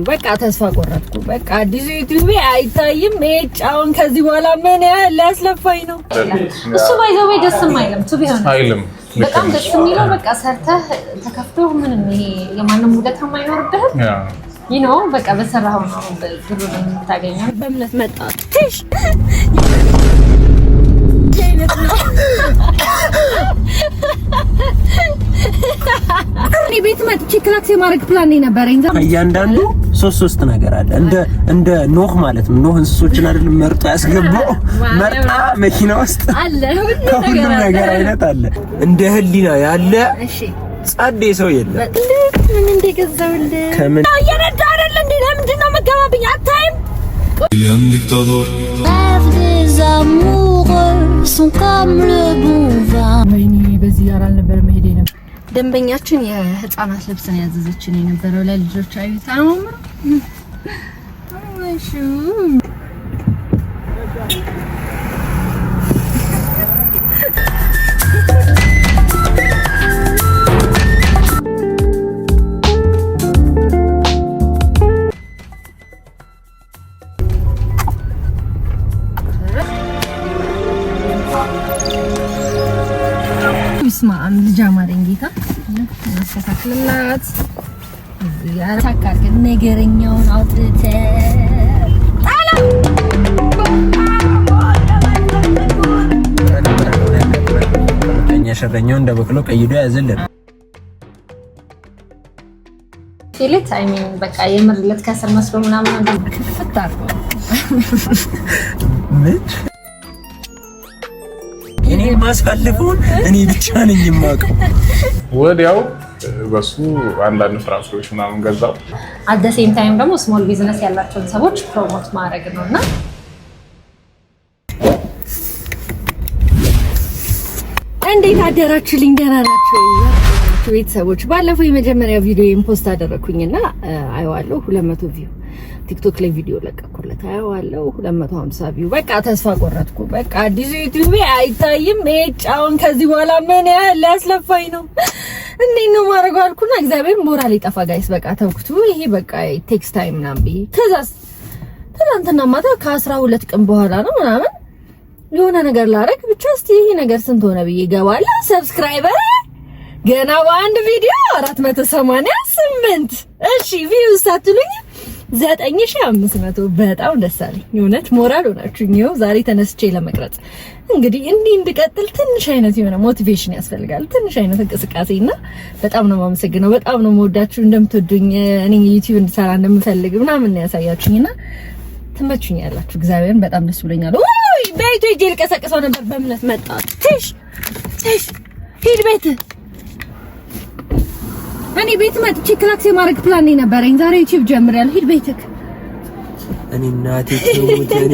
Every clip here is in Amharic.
በቃ ተስፋ ቆረጥኩ። በቃ አዲሱ ዩቲዩብ አይታይም። ጫውን ከዚህ በኋላ ምን ያህል ሊያስለፋኝ ነው? እሱ by the way ደስ አይልም። To be honest አይልም። በጣም ደስ የሚለው በቃ ሰርተህ ተከፍቶ ምንም ይሄ የማንም ውለታ አይኖርብህም። በቃ በሰራኸው ነው ብሩን የምታገኘው። በእምነት መጣ ትሽ አይነት ነው። እኔ ቤት መጥቼ ክላክስ የማድረግ ፕላን የነበረኝ። እያንዳንዱ ሶስት ሶስት ነገር አለ። እንደ ኖህ ማለት ነው። ኖህ እንስሶችን አይደለም መርጦ ያስገባው፣ መርጣ መኪና ውስጥ አለ ሁሉም ነገር አይነት አለ። እንደ ህሊና ያለ ጸዴ ሰው የለም። ምን እንደገዛውልህ ከምን እየነዳ አይደል እንዴ? ለምንድን ነው የምትገባብኝ? አታይም? ወይኔ በዚህ ጋር አልነበረ መሄድ ነበር። ደንበኛችን የህፃናት ልብስ ነው ያዘዘችን የነበረው ለልጆች። አዩት አማምሩ። እሺ ይስማ ልጅ አማረኝ ጌታ እናስተካክልላት። ታካርገን ነገረኛውን አውጥተህ ቀኛ ሸረኛው እንደ በቅሎ ቀይዶ ያዘልን። ፊልት I mean በቃ የምር ልትከስር መስሎ ምናምን ክፍት አድርጎ ምን እኔ ማሳልፈውን እኔ ብቻ ነኝ የማውቀው። ወዲያው በሱ አንዳንድ ፍራፍሬዎች ምናምን ገዛው። At the same time ደግሞ small business ያላቸውን ሰዎች promote ማድረግ ነው እና እንዴት አደራችሁልኝ? ደህና ናችሁ ቤተሰቦች? ባለፈው የመጀመሪያ ቪዲዮ post አደረኩኝና አየዋለሁ 200 view፣ ቲክቶክ ላይ ቪዲዮ ለቀኩለት አየዋለሁ 250 view። በቃ ተስፋ ቆረጥኩ። በቃ አዲሱ ዩቲዩብ አይታይም። ጫውን ከዚህ በኋላ ምን ያህል ሊያስለፋኝ ነው? እንዴት ነው ማድረገው አልኩና እግዚአብሔር ሞራል ይጠፋ guys። በቃ ተውኩት። ይሄ በቃ takes time ምናምን ብዬ ከዛስ ትናንትና ማታ ከ12 ቀን በኋላ ነው ምናምን የሆነ ነገር ላረግ ብቻ እስቲ ይሄ ነገር ስንት ሆነ ብዬ እገባለሁ። Subscriber ገና በአንድ ቪዲዮ 488። እሺ view ሳትሉኝ 9500። በጣም ደስ አለኝ። እውነት ሞራል ሆናችሁኝ። ይኸው ዛሬ ተነስቼ ለመቅረጽ እንግዲህ እንዲህ እንድቀጥል ትንሽ አይነት የሆነ motivation ያስፈልጋል፣ ትንሽ አይነት እንቅስቃሴ እና በጣም ነው የማመሰግነው። በጣም ነው የምወዳችሁ። እንደምትወዱኝ እኔ ዩቲዩብ እንድሰራ እንደምፈልግ ምናምን ነው ያሳያችሁኝና ትመቹኛላችሁ። እግዚአብሔርን በጣም ደስ ብሎኛል። ውይ ቤቱ ሂጅ ልቀሰቅሰው ነበር። በእምነት መጣ። ትሽ ትሽ ሂድ ቤት። እኔ ቤት መጥቼ ክላክስ የማድረግ ፕላን ነበረኝ። ዛሬ ዩቲዩብ ጀምሬያለሁ። ሂድ ቤትክ። እኔ እናቴ ትሙት እኔ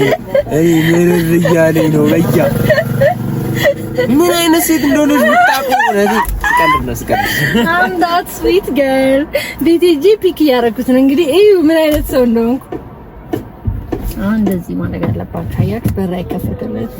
ምርር እያለኝ ነው። በያ ምን አይነት ሴት እንደሆነች ብታውቁ። እውነቴ ስቀልድ ነው ስቀልድ። I'm that sweet girl። ቤት ሂጅ pick እያደረኩት ነው። እንግዲህ እዩ ምን አይነት ሰው እንደሆንኩ። አሁን እንደዚህ ማድረግ አለባችሁ። አያችሁ በር አይከፈትለት።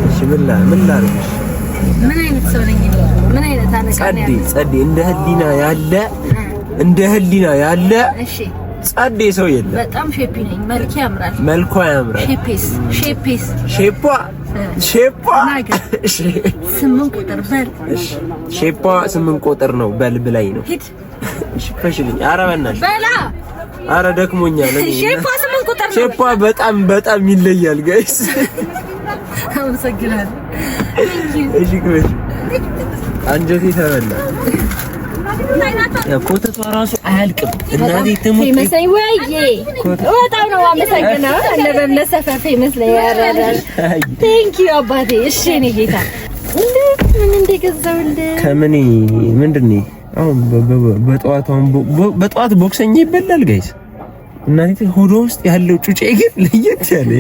እሺ ምን ላድርግሽ? ምን አይነት ሰው ነኝ? ምን አይነት አለቃ ነው? ጸዴ ጸዴ እንደ ህሊና ያለ እንደ ህሊና ያለ እሺ ጸዴ ሰው የለም። በጣም shapey ነኝ። መልኬ ያምራል። መልኳ ያምራል። Shapeስ shapeስ shapeኧ shapeኧ 8 ቁጥር በል። እሺ shapeኧ 8 ቁጥር ነው በል ብላኝ ነው። ሂድ እሺ ፈሽልኝ። ኧረ በእናትሽ በላ። ኧረ ደክሞኛል። እኔ Shapeኧ 8 ቁጥር ነው። Shapeኧ በጣም በጣም ይለያል guys። አመሰግናለሁ። እሺ ክበሽ አንጀቴ ተበላ። ኮተቷ ራሱ አያልቅም። እናቴ ትሙት Famous ነኝ ወይዬ፣ በጣም ነው የማመሰግነው። እነ በእምነት ሰፈር famous ነኝ። ያራራል thank you አባቴ። እሺ እኔ ጌታ እንዴት ምን እንደገዛውልህ ከምን ምንድን ነው አሁን በጠዋት አሁን በጠዋት ቦክሰኛ ይበላል guys። እናቴ ሆዷ ውስጥ ያለው ጩጬ ግን ለየት ያለ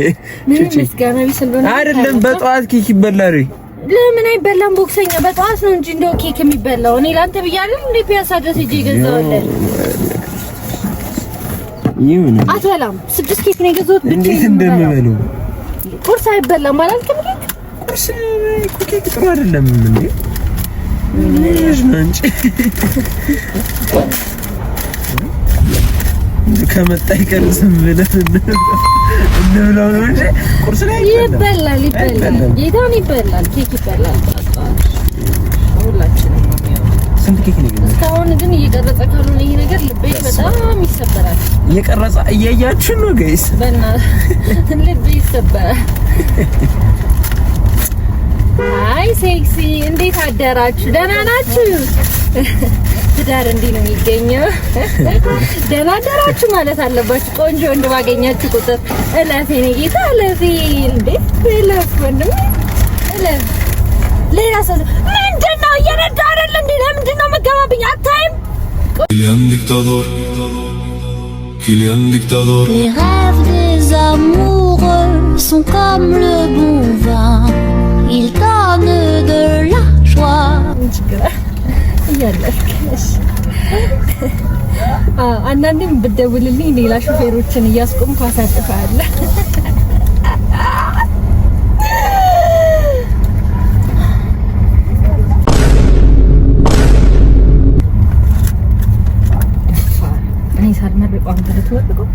ምን ምስጋና ቢስ እንደሆነ አይደለም። በጠዋት ኬክ ይበላል። ለምን አይበላም? ቦክሰኛ በጠዋት ነው እንጂ እንደው ኬክ የሚበላው። እኔ ላንተ ብያለሁ እንዴ ፒያሳ ድረስ ሂጅ የገዛሁልህ። ይሁን። አትበላም። 6 ኬክ ነው የገዛሁት። እንዴት እንደምበለው ቁርስ አይበላም አላልክም? ኬክ ቁርስ ኬክ ጥሩ አይደለም እንዴ? ምንሽ ነው እንጂ ከመጣ ይቀር ዝም ብለን እንብላው ነው እንጂ ቁርስ ላይ ይበላል፣ ይበላል፣ ጌታውን ይበላል፣ ኬክ ይበላል። ሁላችንም ስንት ኬክ ነው የገዛችው? እስካሁን ግን እየቀረጸ ካልሆነ ይሄ ነገር ልቤ በጣም ይሰበራል። እየቀረጸ እያያችሁ ነው guys፣ በእናትህ ልቤ ይሰበራል። አይ ሴክሲ፣ እንዴት አደራችሁ? ደህና ናችሁ? ትዳር እንዲህ ነው የሚገኘው። ደህና አደራችሁ ማለት አለባችሁ። ቆንጆ ወንድ ባገኛችሁ ቁጥር እለፍ፣ የእኔ ጌታ እለፍ፣ እንዴ እለፍ፣ ወንድሜ እለፍ። ሌላ ሰው ምንድን ነው እየነዳ አይደል እንዴ? ለምንድን ነው የምትገባብኝ? አታይም? Kylian dictador, Kylian dictador. Les rêves des amoureux sont comme le bon vin, ils donnent de la joie. እያለፍክ አንዳንዴም ብትደውልልኝ ሌላ ሾፌሮችን እያስቆምኩ አሳጥፋለሁ። እኔ ሳልመርቀው አንተ ልትወርቀው።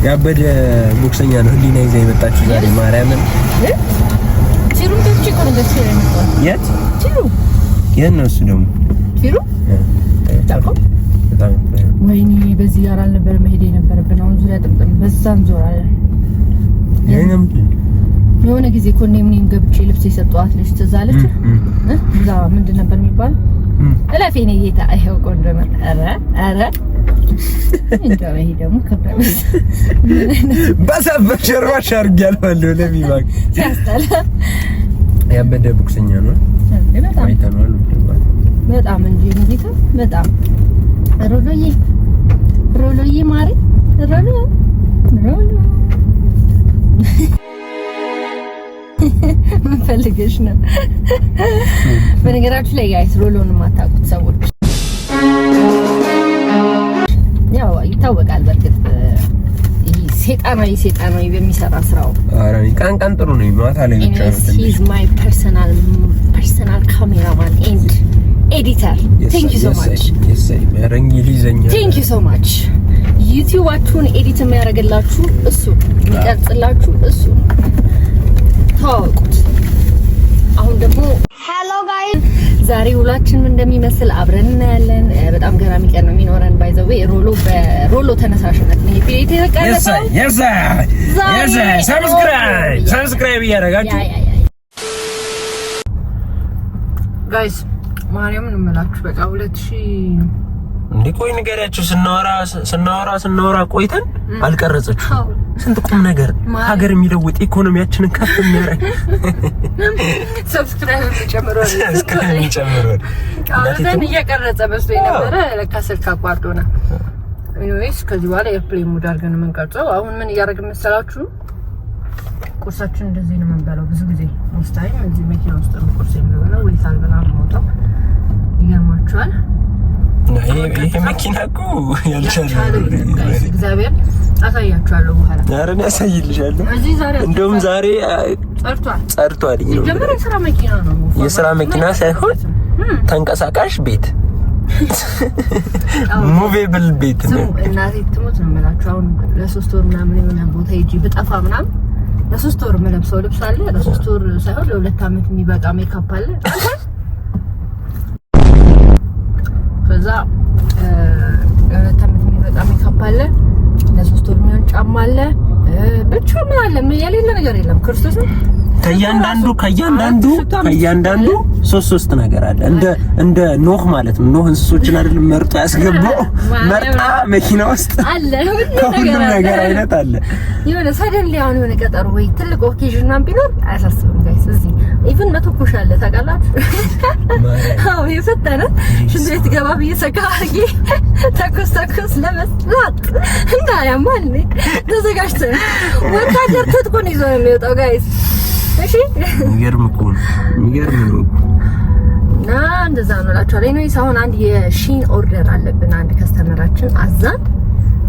ያበደ ቦክሰኛ ነው ህሊና ይዛ የመጣችሁ ዛሬ ማርያምን። ቺሩን ገዝቼ እኮ ነው ገዝቼ ነው የመጣሁት። የት ቺሩ የት ነው እሱ ደግሞ? ቺሩ ታውቀው? በጣም ወይኔ በዚህ ጋር አልነበረ መሄድ የነበረብን። አሁን ዙሪያ ጥምጥም በዛም ዞራለን። የሆነ ጊዜ ኮንዶሚኒየም ገብቼ ልብስ የሰጠኋት ልጅ ትዝ አለች። እዛ ምንድን ነበር የሚባለው? እለፍ የእኔ ጌታ። ይኸው ቆንጆ ነው። ኧረ ኧረ እንደው ይሄ ደግሞ ከብረ በጀርባሽ አድርጌያለሁ። ለሚባክ ሲያስጠላ። ያበደ ቦክሰኛ ነው። በጣም አይተነዋል። በጣም እንጂ የእኔ ጌታ በጣም ሮሎዬ ሮሎዬ ማሪ ሮሎ ሮሎ ምን ፈልገሽ ነው? በነገራችሁ ላይ guys ሮሎን የማታውቁት ሰዎች ያው ይታወቃል። በእርግጥ ይሄ ሴጣናዊ ሴጣናዊ በሚሰራ ስራው ኧረ እኔ ቀን ቀን ጥሩ ነኝ፣ ማታ ላይ ብቻ ነው Anyways, ትንሽ። he's my personal cameraman and editor. Thank you so much. ኧረ እንግሊዘኛ Thank you so much. ዩቲዩባችሁን edit የሚያደርግላችሁ እሱ፣ የሚቀርጽላችሁ እሱ ነው። ተዋወቁት። አሁን ደግሞ Hello guys. ዛሬ ውሏችን ምን እንደሚመስል አብረን እናያለን። በጣም ገራሚ ቀን ነው የሚኖረን። By the way ሮሎ በሮሎ ተነሳሽነት ነው ይሄ ቪዲዮ የተቀረጸው። Subscribe subscribe እያደረጋችሁ Yeah yeah yeah Guys ማርያምን እምላችሁ በቃ 2000 እንዴ ቆይ ንገሪያቸው። ስናወራ ስናወራ ስናወራ ቆይተን አልቀረጸችው። ስንት ቁም ነገር ሀገር የሚለውጥ ኢኮኖሚያችንን ከፍ የሚያደርግ Subscribe የሚጨምረው Subscribe የሚጨምረው አውርተን እየቀረጸ መስሎኝ ነበረ። ለካ ስልክ አቋርጦናል። Anyways ከዚህ በኋላ airplane mode አድርገን ነው የምንቀርጸው። አሁን ምን እያደረግን መሰላችሁ? ቁርሳችን እንደዚህ ነው የምንበላው። ብዙ ጊዜ most time እዚህ መኪና ውስጥ ነው ቁርስ የምንበላው፣ ወይ ሳልበላ ነው የምወጣው። ይገርማችኋል። ይሄ መኪና እኮ ያልቻለ Guys እግዚአብሔር አሳያችኋለሁ በኋላ። ኧረ እኔ አሳይልሻለሁ። እዚህ ዛሬ እንደውም ዛሬ ጸድቷል። ጸድቷል። ሲጀመር የስራ መኪና ነው። የስራ መኪና ሳይሆን ተንቀሳቃሽ ቤት movable ቤት ነው። ስሙ እናቴ ትሙት ነው የምላችሁ። አሁን ለ3 ወር ምናምን የሆነ ቦታ ሄጄ ብጠፋ ምናምን ለ3 ወር የምለብሰው ልብስ አለ። ለ3 ወር ሳይሆን ለ2 ዓመት የሚበቃ ሜካፕ አለ። ከዛ ለ2 ዓመት የሚበቃ ሜካፕ አለ። ለ3 ወር የሚሆን ጫማ አለ። ብቻ ምን አለ ምን የሌለ ነገር የለም። ክርስቶስ ነው። ከእያንዳንዱ ከእያንዳንዱ ከእያንዳንዱ ሶስት ነገር አለ። እንደ ኖህ ማለት ነው። ኖህ እንስሶችን አይደል መርጦ ያስገባው፣ መርጣ መኪና ውስጥ አለ ከሁሉም ነገር አይነት አለ። የሆነ suddenly አሁን የሆነ ቀጠሮ ወይ ትልቅ occasion ምናምን ቢኖር አያሳስብም guys። እዚህ even መተኮሻ አለ ታውቃላችሁ። አዎ የፈጠነ ሽንት ቤት ገባ ብዬ ሰካ አድርጌ ተኮስ ተኮስ ለመስራት እና ያማል ተዘጋጅተን ወታደር ትጥቁን ይዞ ነው የሚወጣው guys። እሺ የሚገርም እኮ ነው። የሚገርም ነው። እና እንደዛ ነው እላችኋለሁ። Anyways አሁን አንድ የ Shein order አለብን። አንድ customer ኣችን አዛን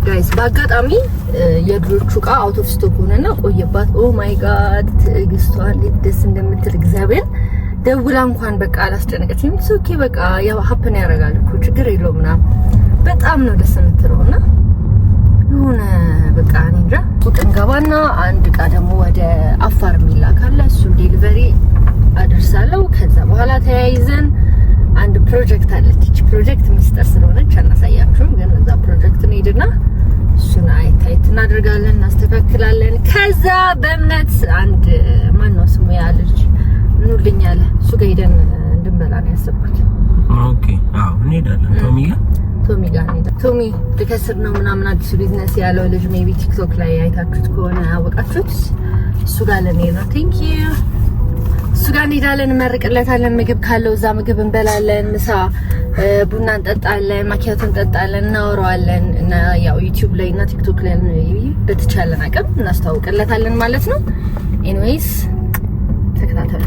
Guys በአጋጣሚ የልጆቹ እቃ out of stock ሆነና ቆየባት። Oh my God፣ ትዕግስቷ እንዴት ደስ እንደምትል! እግዚአብሔር፣ ደውላ እንኳን በቃ አላስጨነቀችኝም። Okay በቃ ያው happen ያደርጋል እኮ፣ ችግር የለውም ምናምን። በጣም ነው ደስ የምትለው። እና የሆነ በቃ እኔ እንጃ። ሱቅ እንገባና አንድ እቃ ደግሞ ወደ አፋር የሚላክ አለ። እሱን delivery አደርሳለሁ። ከዛ በኋላ ተያይዘን አንድ ፕሮጀክት አለች። ይቺ ፕሮጀክት ሚስጥር ስለሆነች አናሳያችሁም፣ ግን እዛ ፕሮጀክት እንሄድና እሱን አይት አይት እናደርጋለን፣ እናስተካክላለን። ከዛ በእምነት አንድ ማን ነው ስሙ ያ ልጅ ኑልኝ አለ። እሱ ጋር ሄደን እንድንበላ ነው ያሰብኩት። Okay፣ አዎ እንሄዳለን። ቶሚ ጋር። ቶሚ ጋር እንሄዳለን። ቶሚ ልከስር ነው ምናምን አዲሱ ቢዝነስ ያለው ልጅ፣ maybe ቲክቶክ ላይ አይታችሁት ከሆነ ያወቃችሁት፣ እሱ ጋር ልንሄድ ነው። Thank you። እሱ ጋር እንሄዳለን፣ እንመርቅለታለን። ምግብ ካለው እዛ ምግብ እንበላለን፣ ምሳ ቡና እንጠጣለን፣ ማኪያቶ እንጠጣለን፣ እናወራዋለን እና ያው ዩቲዩብ ላይ እና ቲክቶክ ላይ በተቻለን አቅም እናስተዋውቅለታለን ማለት ነው። Anyways ተከታተሉ።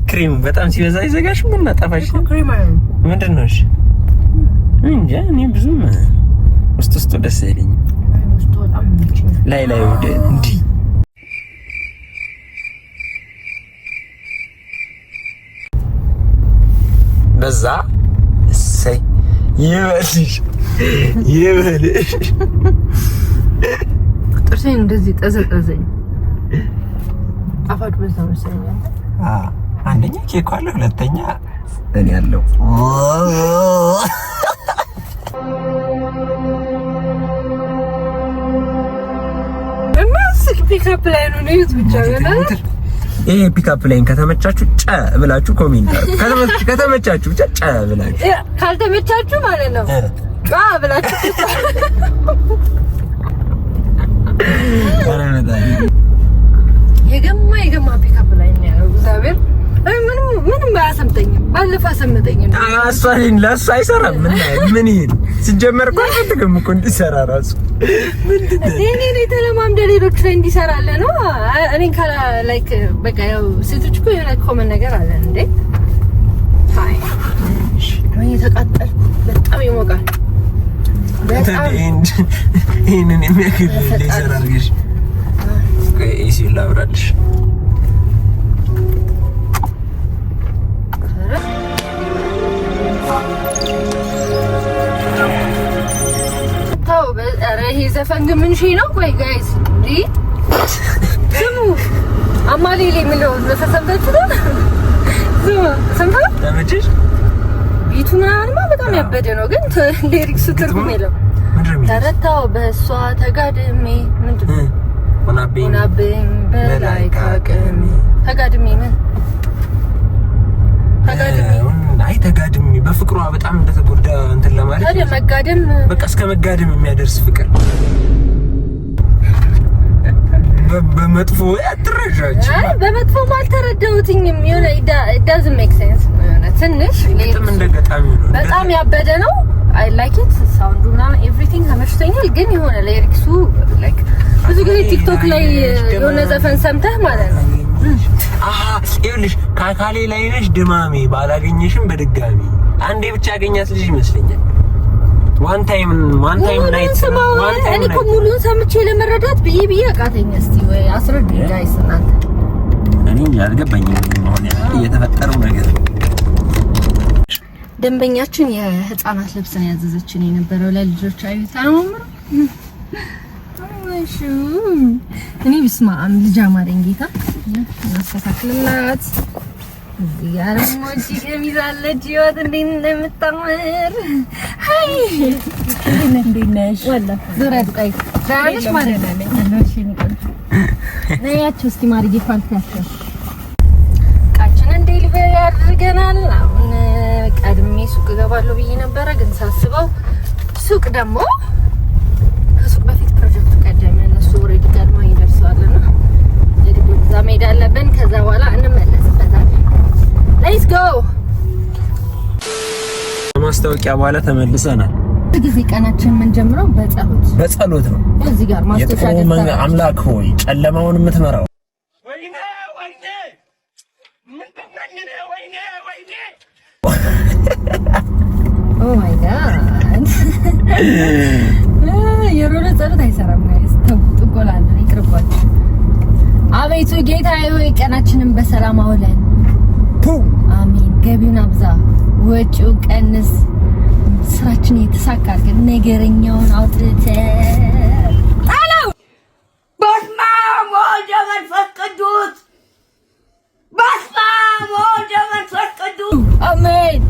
ክሬሙ በጣም ሲበዛ ይዘጋሽ። ምን አጣፋሽ? ምንድን ነው? እሺ እንጃ፣ እኔ ብዙም ውስጥ ውስጡ ደስ አይለኝም። ላይ ላይ ወደ እንዲህ በዛ። እሰይ ይበልሽ ይበልሽ። ጥርሴን እንደዚህ ጠዘጠዘኝ። ጣፋጭ በዛ መሰለኝ። አንደኛ ኬኩ አለ፣ ሁለተኛ እኔ አለው። Pickup line ነው ነው ብቻ። ይሄ pickup line ከተመቻችሁ ጨ ብላችሁ comment አድርጉ። ከተመቻችሁ ብቻ ጨ ብላችሁ፣ ካልተመቻችሁ ማለት ነው ጫ ብላችሁ። የገማ የገማ pickup line ነው ያለው። እግዚአብሔር ምንም ምንም አያሰምጠኝም። ባለፈው አሰምጠኝም። እሷ ለእሱ አይሰራም። ምን ምን ይሄን ሲጀመር እኮ አልፈልግም እኮ እንዲሰራ ራሱ። ምንድን ነው እኔ እኔ ተለማምደ ሌሎች ላይ እንዲሰራለ ነው። እኔ ካላ like በቃ ያው ሴቶች እኮ የሆነ common ነገር አለን እንዴ። አይ ወይ ተቃጠልኩ። በጣም ይሞቃል። በጣም ይሄንን የሚያክል ሌዘር አድርገሽ AC ላብራልሽ። ተው፣ ኧረ ይሄ ዘፈን ግን ምን ሺ ነው? ቆይ guys፣ እንዴ ስሙ፣ አማሌሌ የሚለው ዘፈን ሰምታችሁታል? ስሙ፣ ሰምተሃል? ተመቸሽ? Beat ኡ ምናምንማ በጣም ያበደ ነው፣ ግን lyrics ኡ ትርጉም የለውም። ተረታው በእሷ ተጋድሜ ምንድን ነው? ሆናብኝ ሆናብኝ በላይ ካቅሜ ተጋድሜ ምን ተጋድሜ? አይ ተጋድሜ በፍቅሯ በጣም እንደተጎዳ እንትን ለማለት። ታዲያ መጋደም በቃ እስከ መጋደም የሚያደርስ ፍቅር በመጥፎ አትረጃች። አይ በመጥፎም አልተረዳሁትኝም። የሆነ it doesn't make sense፣ የሆነ ትንሽ ግጥም እንደ ገጣሚ ነው። በጣም ያበደ ነው። I like it፣ sound ኡ ምናምን everything ተመችቶኛል። ግን የሆነ lyrics ኡ like ብዙ ጊዜ ቲክቶክ ላይ የሆነ ዘፈን ሰምተህ ማለት ነው። አሀ ይኸውልሽ፣ ከአካሌ ላይ ነሽ ድማሜ፣ ባላገኘሽም በድጋሚ። አንዴ ብቻ ያገኛት ልጅ ይመስለኛል። One time, one time night። ስማው፣ እኔ እኮ ሙሉን ሰምቼ ለመረዳት ብዬ ብዬ አቃተኝ። እስቲ ወይ አስረዱኝ guys እናንተ። እኔ አልገባኝም አሁን እየተፈጠረው ነገር። ደንበኛችን የህፃናት ልብስ ነው ያዘዘችን የነበረው ለልጆች። አዩት፣ አያምሩ? እሺ እኔ ብስማ ልጅ አማረኝ ጌታ። እናስተካክልላት። እዚህ ጋር ደግሞ እቺ ሸሚዝ አለች። ህይወት እንዴት እንደምታምር! Hi፣ እንዴት ነሽ? ወላ ዞራ ዱቃይ ደህና ነሽ ማለት ነው። እሺ ቆንጆ ነያቸው። እስቲ ማርዬ ፋንታቸው እቃችንን delivery አድርገናል። አሁን ቀድሜ ሱቅ እገባለሁ ብዬ ነበረ፣ ግን ሳስበው ሱቅ ደግሞ ከሱቅ በፊት ፕሮጀክቱ ቀደመ። እነሱ already ቀድማ ይደርሰዋልና የግድ እዛ መሄድ አለብን። ከዛ በኋላ እንመለስበታለን። Let's go። ከማስታወቂያ በኋላ ተመልሰናል። ጊዜ ቀናችን የምንጀምረው በጸሎት በጸሎት ነው። እዚህ ጋር ማስታወሻ የጥቁሩ አምላክ ሆይ፣ ጨለማውን የምትመራው፣ ወይኔ ወይኔ Oh my God፣ የሮሎ ጸሎት አይሰራም guys። ተው፣ ጥቆላ አለ፣ ይቅርባችሁ። አቤቱ ጌታዬ ሆይ ቀናችንን በሰላም አውለን። አሜን። ገቢውን አብዛ፣ ወጪው ቀንስ፣ ስራችን የተሳካ አድርገን ነገረኛውን አውጥተህ ጣለው። በስመ አብ ወወልድ ወመንፈስ ቅዱስ፣ በስመ አብ ወወልድ ወመንፈስ ቅዱስ። አሜን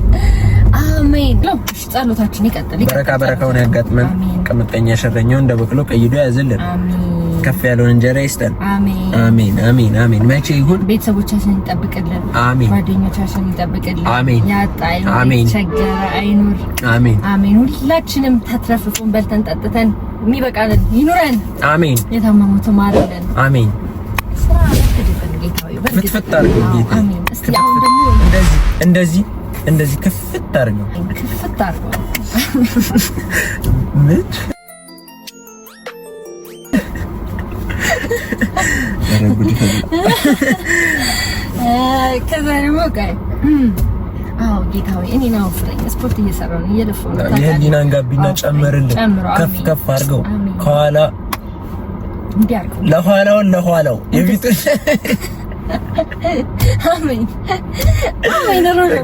አሜን። እሺ ጸሎታችን ይቀጥል። በረካ በረካውን ያጋጥመን። አሜን። ከምቀኛ ሸረኛው እንደ በቅሎ ቀይዶ ያዝልን። አሜን። ከፍ ያለውን እንጀራ ይስጠን። አሜን። አሜን አሜን አሜን። መቼ ይሁን? ቤተሰቦቻችንን ይጠብቅልን። አሜን። ጓደኞቻችንን ይጠብቅልን። አሜን። ያጣ አይኑር፣ አሜን። የተቸገረ አይኑር። አሜን። አሜን። ሁላችንም ተትረፍርፎን በልተን ጠጥተን የሚበቃልን ይኑረን። አሜን። የታመሙትን ማርልን። አሜን። ስራ አትድብን ጌታ ሆይ፣ በእርግጥ ፍትፍት አድርገው ጌታ። አሜን። እስቲ አሁን ደግሞ እንደዚህ እንደዚህ እንደዚህ ክፍት አድርገው። ክፍት አድርገው። ምን? ኧረ ጉድ ፈላ። ከዛ ደግሞ ቆይ፣ አዎ ጌታ ሆይ እኔን አወፍረኝ። ስፖርት እየሰራሁ ነው፣ እየለፋሁ ነው። የህሊናን ጋቢና ጨምርልን። ጨምሮ፣ ከፍ አሜን። ከፍ አድርገው። አሜን። ከኋላ እንዲህ አድርገው። ለኋላውን ለኋላው የፊቱ አሜን አሜን ሮሎ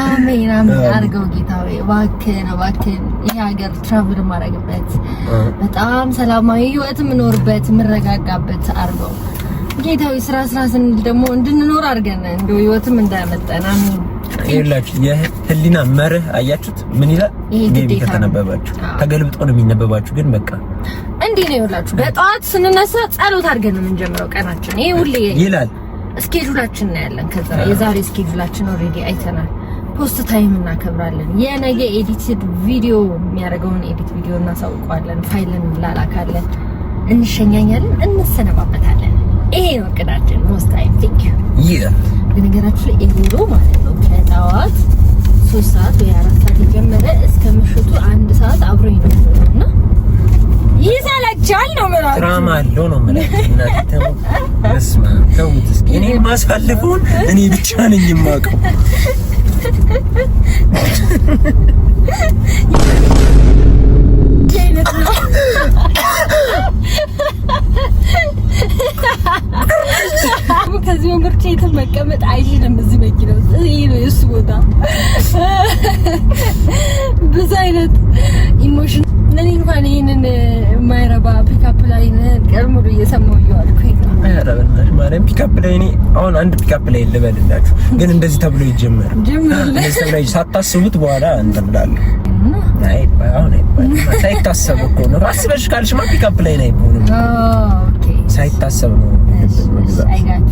አሜን አሜን አድርገው ጌታ ሆይ፣ እባክህን እባክህን፣ ይሄ ሀገር travel የማደርግበት፣ በጣም ሰላማዊ ህይወት የምኖርበት፣ የምረጋጋበት አድርገው ጌታ ሆይ። ስራ ስራ ስንል ደግሞ እንድንኖር አድርገን እንደው ህይወትም እንዳያመልጠን፣ አሜን። ይኸውላችሁ የህሊና መርህ አያችሁት ምን ይላል? ይሄ maybe ግዴታ ነው። ከተነበባችሁ አዎ። ተገልብጦ ነው የሚነበባችሁ፣ ግን በቃ እንዲህ ነው ይኸውላችሁ፣ በጠዋት ስንነሳ ጸሎት አድርገን ነው የምንጀምረው ቀናችን። ይሄ ሁሌ ይላል። schedule ኣችን እናያለን። ከዛ የዛሬ schedule ኣችን already አይተናል። Post time እናከብራለን። የነገ edited ቪዲዮ የሚያደርገውን edit ቪዲዮ እናሳውቀዋለን። ፋይልን እንላላካለን፣ እንሸኛኛለን፣ እንሰነባበታለን። ይሄ ነው እቅዳችን። Most time thank you። ይህ በነገራችን ላይ ኤሮ ማለት ነው ከጠዋት 3 ሰዓት ወይ 4 ሰዓት የጀመረ እስከ ምሽቱ 1 ሰዓት አብሮኝ ነው የሚሆነው እና ይሰለቻል ነው የምላችሁ። Trauma አለው ነው የምላችሁ። እናቴ ተው፣ በስመ አብ ተውት እስኪ። እኔ የማሳልፈውን እኔ ብቻ ነኝ የማውቀው። አይነት ነው። ከዚህ ወንበር የትም መቀመጥ አይችልም። እዚህ መኪና ውስጥ ይሄ ነው የእሱ ቦታ። ብዙ አይነት emotion፣ እኔ እንኳን ይሄንን የማይረባ pickup line ቀን ሙሉ እየሰማሁ እየዋልኩኝ ነው። ኧረ በእናትሽ ማርያም፣ pickup line እኔ አሁን አንድ pickup line ልበልላችሁ፣ ግን እንደዚህ ተብሎ ይጀመር ጀምርልህ። እንደዚህ ተብሎ ሳታስቡት በኋላ እንትን እላለሁ። አይ አሁን አይባልም። ሳይታሰብ እኮ ነው። አስበሽ ካልሽማ pickup line አይሆንም። Okay። ሳይታሰብ ነው ልብን መግዛት። I got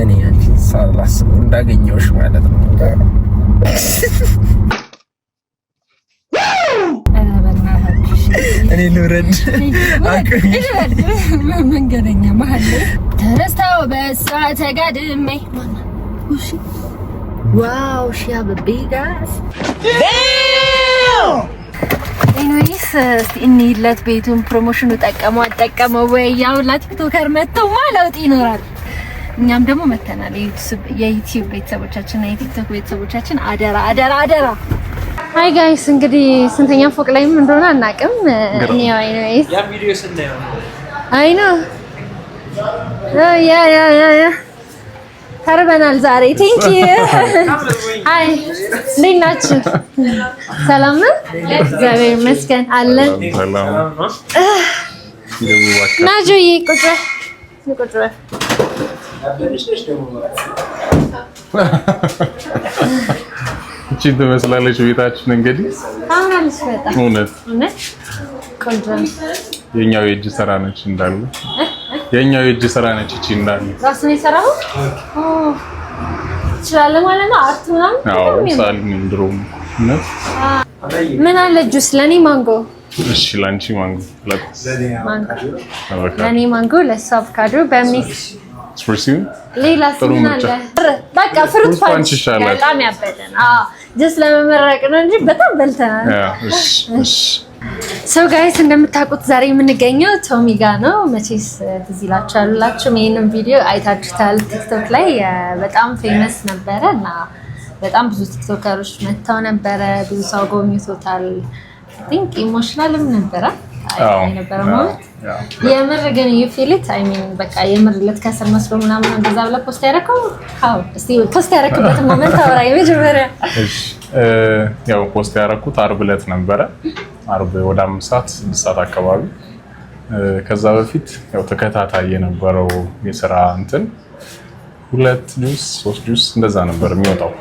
እኔ አንቺን ሳላስበው እንዳገኘሁሽ ማለት ነው። ኧረ በእናታችሁ። እኔ ልውረድ። መንገደኛ መሀል ላይ ተነስተው በሷ ተጋድሜ። Wow, she have a big ass. Anyways እስቲ እንሂድለት ቤቱን። Promotion ኑ ጠቀመው አልጠቀመው ወይ? ያው ለ TikToker መጥተው ለውጥ ይኖራል። እኛም ደግሞ መተናል። የዩቲዩብ ቤተሰቦቻችን እና የቲክቶክ ቤተሰቦቻችን አደራ አደራ አደራ። Hi guys፣ እንግዲህ ስንተኛ ፎቅ ላይም እንደሆነ አናውቅም። እኔ anyways ያን ቪዲዮ ስናየው I know, yeah yeah yeah yeah ተርበናል ዛሬ። Thank you። Hi፣ እንዴት ናችሁ? ሰላም ነው? እግዚአብሔር ይመስገን አለን። ሰላም። ናጆዬ ቁጭ በል ቁጭ በል። እቺን ትመስላለች ቤታችን እንግዲህ። ታምራለች በጣም። እውነት። እውነት ቆንጆ ነው። የኛው የእጅ ስራ ነች እንዳለ፣ የኛው የእጅ ስራ ነች እቺ እንዳለ። ራስን የሰራው ትችላለህ ማለት ነው። Art ምናምን። አዎ፣ ሰዓሊ ነኝ ድሮም እውነት። ምን አለ? ጁስ ለኔ ማንጎ። እሺ፣ ላንቺ ማንጎ። ማንጎ ለኔ፣ ማንጎ ለእሱ፣ አቮካዶ በ mix። ሌላ ጥሩ ምን ምርጫ። አለ? በቃ fruit fruit punch punch ይሻላል። በጣም ያበደን። አዎ፣ just ለመመረቅ ነው እንጂ በጣም በልተናል። እሺ። So guys፣ እንደምታውቁት ዛሬ የምንገኘው ቶሚ ጋ ነው። መቼስ ትዝ ይላችኋል፣ ሁላችሁም ይሄንን ቪዲዮ አይታችሁታል። ቲክቶክ ላይ በጣም famous ነበረ እና በጣም ብዙ ቲክቶከሮች መጥተው ነበረ። ብዙ ሰው ጎብኝቶታል። Think emotional ም ነበረ የነበረ moment። የምር ግን you feel it, I mean፣ በቃ የምር ልትከስር መስሎ ምናምን እንደዛ ብለህ post ያደረከው? How? እስቲ post ያደረክበትን moment አውራ የመጀመሪያ። እሺ፣ ያው post ያደረኩት አርብ ዕለት ነበረ። አርብ ወደ 5 ሰዓት 6 ሰዓት አካባቢ። ከዛ በፊት ያው ተከታታይ የነበረው የስራ እንትን ሁለት ጁስ ሶስት ጁስ እንደዛ ነበር የሚወጣው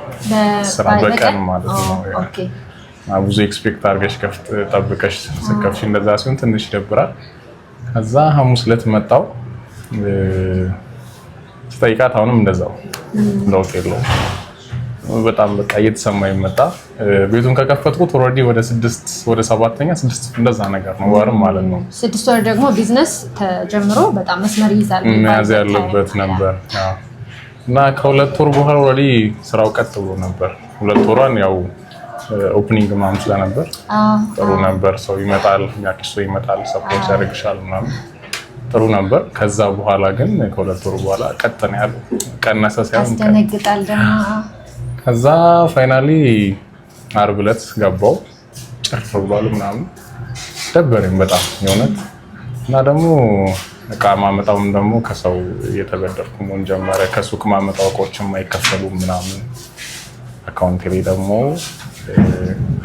ስራ በቀን ማለት ነው። ብዙ expect አድርገሽ ከፍት ጠብቀሽ ስከፍሽ እንደዛ ሲሆን ትንሽ ይደብራል። ከዛ ሐሙስ ዕለት መጣው ስጠይቃት አሁንም እንደዛው ለውጥ የለውም። በጣም በቃ እየተሰማኝ መጣ። ቤቱን ከከፈትኩት already ወደ ስድስት ወደ ሰባተኛ ስድስት እንደዛ ነገር ነው ወርም ማለት ነው። 6 ወር ደግሞ ቢዝነስ ተጀምሮ በጣም መስመር ይይዛል መያዝ ያለበት ነበር እና ከ2 ወር በኋላ already ስራው ቀጥ ብሎ ነበር። 2 ወሯን ያው opening ምናምን ስለነበር ጥሩ ነበር። ሰው ይመጣል፣ የሚያውቅሽ ሰው ይመጣል፣ support ያደርግሻል ምናምን ጥሩ ነበር። ከዛ በኋላ ግን ከ2 ወር በኋላ ቀጥ ነው ያለው። ቀነሰ ሳይሆን ያስደነግጣል ደግሞ። ከዛ finally ዓርብ ዕለት ገባው ጭር ብሏል ምናምን ደበረኝ በጣም የእውነት። እና ደግሞ እቃ ማመጣውም ደግሞ ከሰው እየተበደርኩ መሆን ጀመረ። ከሱቅ ማመጣው እቃዎችም አይከፈሉም ምናምን። Account ኤ ላይ ደግሞ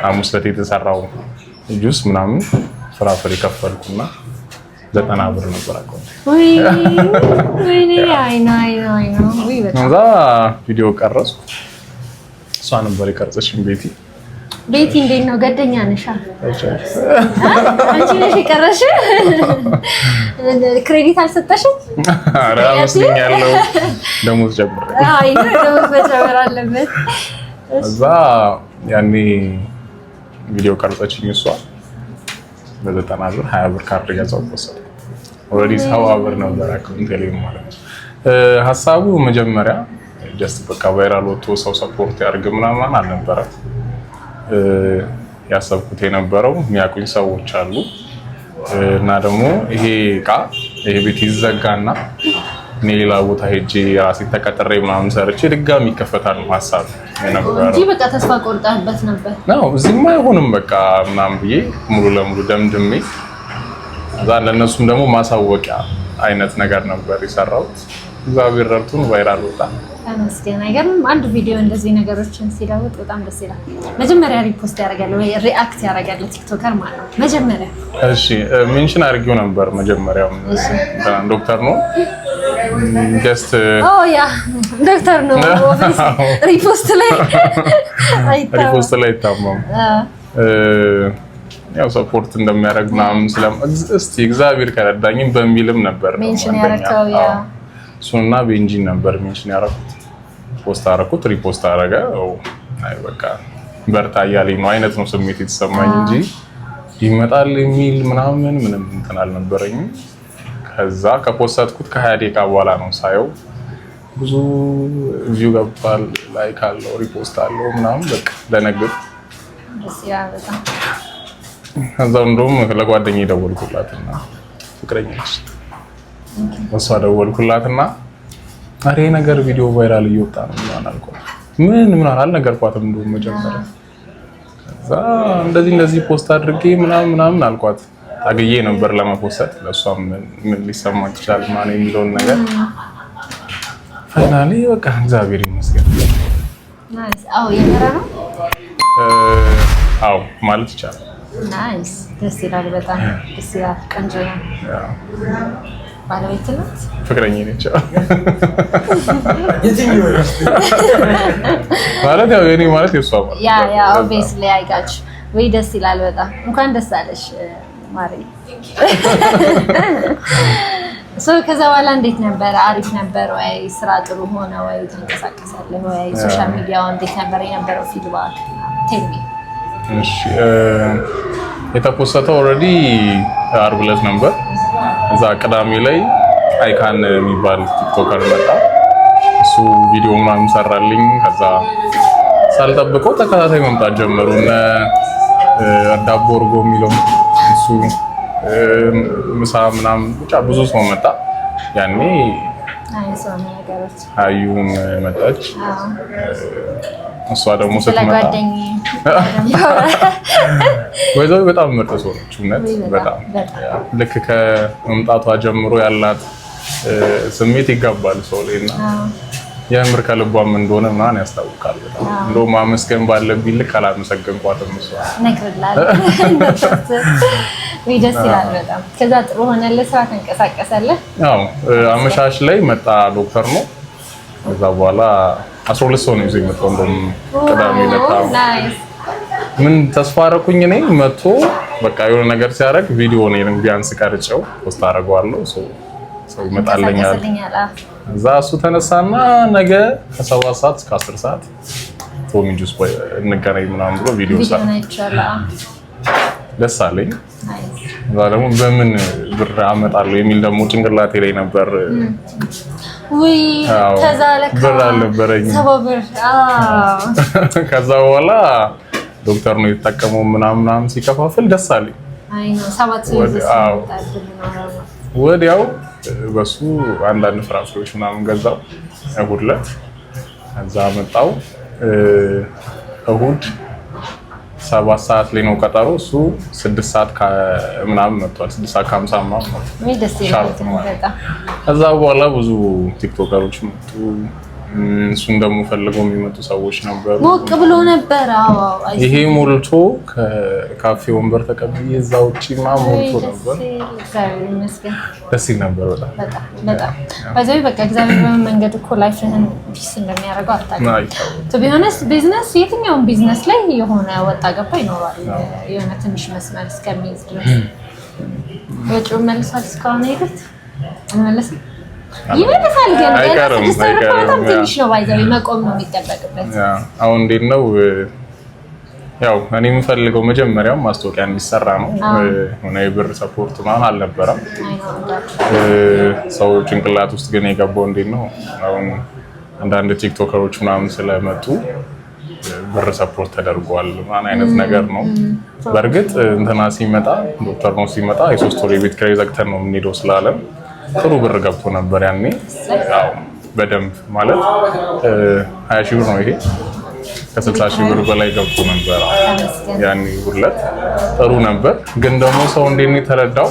ሐሙስ ዕለት የተሰራው ጁስ ምናምን ፍራፍሬ ከፈልኩና 90 ብር ነበር account ኤ። ወይኔ፣ I know, I know, I know። ውይ በጣም። ከዛ ቪዲዮ ቀረጽኩ። እሷ ነበር የቀረጸችኝ ቤቲ። ቤቲ እንዴት ነው? ገደኛ ነሻ? አንቺ ነሽ የቀረሽ? Credit አልሰጠሽም? ኧረ አመስግኛለሁ። ደሞዝ ጨምሬ። አይ ደሞዝ መጨመር አለበት። እዛ ያኔ ቪዲዮ ቀርጸችኝ እሷ። በ90 ብር 20 ብር ካርድ ገዛው ወሰድኩ። Already 70 ብር ነበር account ላይ ማለት ነው። ሀሳቡ መጀመሪያ just በቃ viral ወጥቶ ሰው support ያድርግ ምናምን አልነበረም። ያሰብኩት የነበረው የሚያውቁኝ ሰዎች አሉ እና ደግሞ ይሄ እቃ ይሄ ቤት ይዘጋና እኔ ሌላ ቦታ ሄጄ ራሴ ተቀጥሬ ምናምን ሰርቼ ድጋሚ ይከፈታል ነው ሀሳብ የነበረው እንጂ በቃ ተስፋ ቆርጠህበት ነበር። ነው እዚህማ አይሆንም በቃ ምናምን ብዬ ሙሉ ለሙሉ ደምድሜ እዛ ለእነሱም ደግሞ ማሳወቂያ አይነት ነገር ነበር የሰራሁት። እግዚአብሔር ረድቶን viral ወጣ። ተመስገን። አይገርምም? አንድ ቪዲዮ እንደዚህ ነገሮችን ሲለውጥ በጣም ደስ ይላል። መጀመሪያ repost ያደርጋል ወይ react ያደርጋል ቲክቶከር ማለት ነው። መጀመሪያ እሺ፣ mention አድርጌው ነበር መጀመሪያው ዶክተር ነው just Oh yeah፣ ዶክተር ነው repost ላይ አይታወቅም። Repost ላይ አይታማም። ያው support እንደሚያደርግ ምናምን ስለም እስቲ እግዚአብሔር ከረዳኝም በሚልም ነበር mention ያደረከው yeah። እሱንና ቤንጂን ነበር mention ያደረኩት። Post አደረኩት፣ repost አደረገ። አይ በቃ በርታ እያለኝ ነው አይነት ነው ስሜት የተሰማኝ እንጂ ይመጣል የሚል ምናምን ምንም እንትን አልነበረኝም። ከዛ ከ post ኩት ከ20 ደቂቃ በኋላ ነው ሳየው ብዙ view ገብቷል፣ like አለው፣ repost አለው ምናምን በቃ ደነገጥኩ። ደስ ይላል በጣም። ከዛው እንደውም ለጓደኛዬ ደወልኩላትና፣ ፍቅረኛ ነች እሷ፣ ደወልኩላትና ኧረ ይሄ ነገር ቪዲዮ viral እየወጣ ነው ምናምን አልኳት። ምን ምናምን አልነገርኳትም እንደውም መጀመሪያ። ከዛ እንደዚህ እንደዚህ post አድርጌ ምናምን ምናምን አልኳት። ታግዬ ነበር ለመፖሰት፣ ለእሷም ምን ሊሰማት ይችላል ምናምን የሚለውን ነገር። Finally በቃ እግዚአብሔር ይመስገን። Nice። አዎ የመራ ነው። አዎ ማለት ይቻላል። Nice። ደስ ይላል፣ በጣም ደስ ይላል። ቆንጆ ነው። ባለቤት ናት? ፍቅረኛ ነች። ማለት ያው የኔ ማለት የእሷ ማለት Yeah, obviously, I got you። ወይ ደስ ይላል በጣም። እንኳን ደስ አለሽ ማሪ። So ከዛ በኋላ እንዴት ነበር? አሪፍ ነበር ወይ? ስራ ጥሩ ሆነ ወይ? ትንቀሳቀሳለህ ወይ? Social media ው እንዴት ነበር የነበረው feedback? Tell me። እሺ፣ የተፖሰተው already ዓርብ ዕለት ነበር። እዛ ቅዳሜ ላይ አይካን የሚባል ቲክቶከር መጣ። እሱ ቪዲዮ ምናምን ሰራልኝ። ከዛ ሳልጠብቀው ተከታታይ መምጣት ጀመሩ። እነ ዳቦ እርጎ የሚለው እሱ ምሳ ምናምን ብቻ ብዙ ሰው መጣ። ያኔ ነገሮች አዩም መጣች። እሷ ደግሞ ስለ ስትመጣ ጓደኛዬ ወይዘሮ በጣም ምርጥ ሰው ነች። እውነት በጣም ልክ ከመምጣቷ ጀምሮ ያላት ስሜት ይጋባል ሰው ላይ እና የምር ከልቧም እንደሆነ ምናምን ያስታውቃል። በጣም እንደውም ማመስገን ባለብኝ ልክ አላመሰገንኳትም። እሷ እነግርልሃለሁ። ወይ ደስ ይላል በጣም። ከዛ ጥሩ ሆነልህ፣ ስራ ተንቀሳቀሰልህ። ያው አመሻሽ ላይ መጣ ዶክተር ነው። ከዛ በኋላ 12 ሰው ነው ይዞ የመጣው። እንደውም ቅዳሜ ዕለት Nice። ምን ተስፋ አደረኩኝ እኔ፣ መጥቶ በቃ የሆነ ነገር ሲያደርግ ቪዲዮ እኔንም ቢያንስ ቀርጨው post አደርገዋለሁ። ሰው ይመጣልኛል። ተንቀሳቀስልኛል። እዛ እሱ ተነሳና ነገ ከ7 ሰዓት እስከ 10 ሰዓት ቶሚ ጁስ እንገናኝ ምናምን ብሎ ቪዲዮ ቪዲዮ ሰራ። አይቼዋለሁ። ደስ አለኝ። Nice። እዛ ደግሞ በምን ብር አመጣለሁ የሚል ደግሞ ጭንቅላቴ ላይ ነበር። ውይ አዎ፣ ከዛ ለካ ብር አልነበረኝም። 70 ብር። አዎ። ከዛ በኋላ ዶክተር ነው የተጠቀመው ምናምን ምናምን ሲከፋፍል ደስ አለኝ። አይ ነው ሰባት ሰው ይዞ ሲመጣ እድል ይኖረው ነው። ወዲያው በሱ አንዳንድ ፍራፍሬዎች ምናምን ገዛው እሑድ ዕለት። ከዛ መጣው፣ እሑድ 7 ሰዓት ላይ ነው ቀጠሮ። እሱ 6 ሰዓት ምናምን መጥቷል። 6 ሰዓት ከ50 ምናምን መጥቷል። ውይ ደስ ይላል Sharp ማለት። በጣም። ከዛ በኋላ ብዙ ቲክቶከሮች መጡ። እሱን ደግሞ ፈልገው የሚመጡ ሰዎች ነበሩ። ሞቅ ብሎ ነበር። አዎ። ይሄ ሞልቶ ከካፌ ወንበር ተቀብዬ እዛ ውጪ ምናምን ውይ ሞልቶ ደስ ነበር። ይል፣ እግዚአብሔር ይመስገን። ደስ ይል ነበር በጣም። በጣም በጣም። By the way በቃ እግዚአብሔር በምን መንገድ እኮ life ህን peace እንደሚያደርገው አታውቅም። አይታወቅም። To be honest ቢዝነስ፣ የትኛውም ቢዝነስ ላይ የሆነ ወጣ ገባ ይኖራል። የሆነ ትንሽ መስመር እስከሚይዝ ድረስ ወጪውን መልሷል። እስካሁን ሄዱት አልመለስም። ይመልሳል ግን ገና አይቀርም፣ 6 ወር እኮ በጣም አይቀርም። ትንሽ ነው። By the way መቆም ነው የሚጠበቅበት። Yeah፣ አሁን እንዴት ነው፣ ያው እኔ የምፈልገው መጀመሪያው ማስታወቂያ እንዲሰራ ነው። ሆነ የብር support ምናምን አልነበረም። አይ ነው እንዳልኩህ። ሰው ጭንቅላት ውስጥ ግን የገባው እንዴት ነው፣ አሁን አንዳንድ ቲክቶከሮች ምናምን ስለመጡ ብር support ተደርጓል ምናምን አይነት ነገር ነው። በእርግጥ እንትና ሲመጣ፣ ዶክተር ነው ሲመጣ የ3 ወር የቤት ኪራይ ዘግተን ነው የምንሄደው ስላለን ጥሩ ብር ገብቶ ነበር ያኔ። ያው በደንብ ማለት 20 ሺህ ብር ነው ይሄ፣ ከ60 ሺህ ብር በላይ ገብቶ ነበር። ተመስገን። ያኔ ሁለት ጥሩ ነበር። ግን ደግሞ ሰው እንዴት ነው የተረዳው?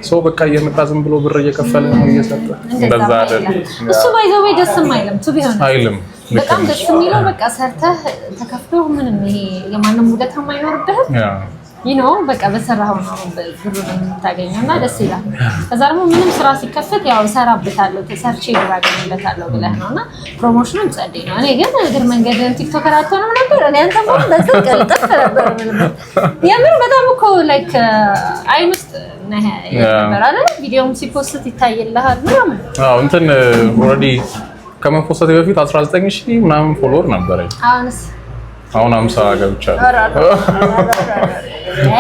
ሰው በቃ እየመጣ ዝም ብሎ ብር እየከፈለ ነው እየሰጠ፣ እንደዛ አይደል? እሱ by the way ደስም አይልም to be honest። አይልም። ልክ በጣም ነሽ። ደስ የሚለው በቃ ሰርተህ ተከፍሎ ምንም ይሄ የማንም ውለታ አይኖርብህም። በቃ በሰራኸው ነው ብሩን የምታገኘው እና ደስ ይላል። ከዛ ደግሞ ምንም ስራ ሲከፈት ያው እሰራበታለሁ፣ ሰርቼ ብር አገኝበታለሁ ብለህ ነው እና promotion ኑም ጸዴ ነው። እኔ ግን እግር መንገድን ቲክቶከር አትሆንም ነበር። እኔ አንተም አሁን በዚህ ቅልጥፍ ነበር የምልበት። የምር በጣም እኮ like አይን ውስጥ ነህ ነበር አይደል? ቪዲዮም ሲ post ይታይልሃል ምናምን። አዎ፣ እንትን already ከመፖሰቴ በፊት 19 ሺህ ምናምን follower ነበረኝ። አሁንስ? አሁን 50 ገብቻለሁ።